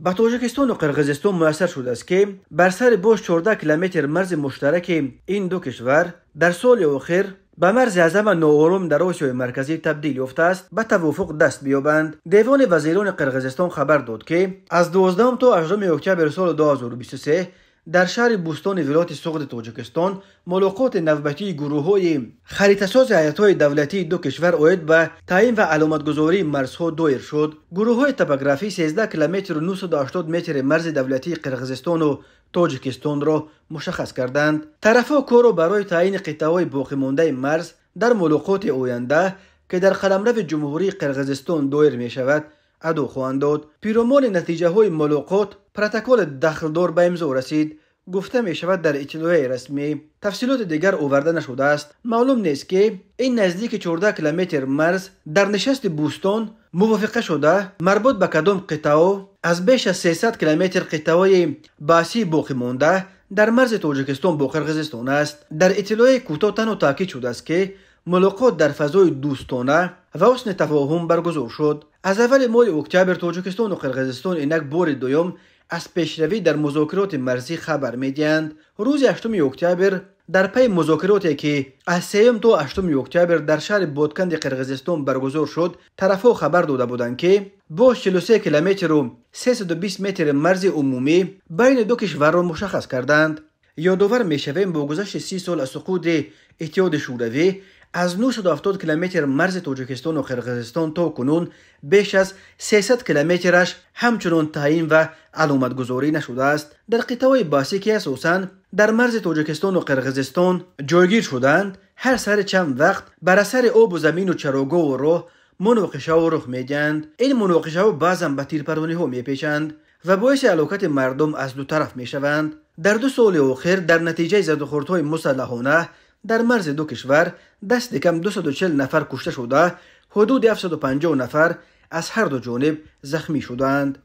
Ба Тоҷикистону Қирғизистон муяссар шудааст, ки бар сари боз 14 километр марзи муштараки ин ду кишвар дар соли охир ба марзи азама ноором дар Осиёи Марказӣ табдил ёфтааст, ба тавофуқ даст биёбанд. Девони вазирони Қирғизистон хабар дод, ки аз 12 то 8 октябри соли 2023 дар шаҳри Бӯстони вилояти Суғди Тоҷикистон мулоқоти навбатии гурӯҳҳои харитасози ҳайатҳои давлатии ду кишвар оид ба таъин ва аломатгузории марзҳо доир шуд. Гурӯҳҳои топографӣ 13 километру 980 метри марзи давлатии Қирғизистону Тоҷикистонро мушаххас карданд. Тарафҳо корро барои таъини қитъаҳои боқимондаи марз дар мулоқоти оянда, ки дар қаламрави Ҷумҳурии Қирғизистон доир мешавад, адо хоҳанд дод. Пиромони натиҷаҳои мулоқот протоколи дахлдор ба имзо расид, гуфта мешавад дар иттилоияи расмӣ. Тафсилоти дигар оварда нашудааст. Маълум нест, ки ин наздики 14 километр марз дар нишасти Бӯстон мувофиқа шуда марбут ба кадом қитъао аз беш аз 300 километр қитъаҳои баҳсии боқимонда дар марзи Тоҷикистон бо Қирғизистон аст. Дар иттилоияи кӯтоҳ танҳо таъкид шудааст, ки мулоқот дар фазои дӯстона ва ҳусни тафоҳум баргузор шуд. Аз аввали моҳи октябр Тоҷикистону Қирғизистон инак бори дуюм аз пешравӣ дар музокироти марзӣ хабар медиҳанд. Рӯзи 8 октябр дар пайи музокироте, ки аз 3 то 8 октябр дар шаҳри Ботканди Қирғизистон баргузор шуд, тарафҳо хабар дода буданд, ки боз 43 километру 320 метри марзи умумӣ байни ду кишварро мушаххас карданд. Ёдовар мешавем, бо гузашти 30 сол аз суқути Иттиҳоди Шӯравӣ аз 970 километр марзи Тоҷикистону Қирғизистон то кунун беш аз 300 километраш ҳамчунон таъин ва аломатгузорӣ нашудааст. Дар қитъаҳои баҳсӣ, ки асосан дар марзи Тоҷикистону Қирғизистон ҷойгир шуданд, ҳар сари чанд вақт бар асари обу замину чарогоҳу роҳ муноқишаҳо рух медиҳанд. Ин муноқишаҳо баъзан ба тирпарониҳо мепечанд ва боиси ҳалокати мардум аз ду тараф мешаванд. Дар 2 соли охир дар натиҷаи задухӯрдҳои мусаллаҳона дар марзи ду кишвар дасти кам 240 нафар кушта шуда, ҳудуди 750 нафар аз ҳар ду ҷониб захмӣ шуданд.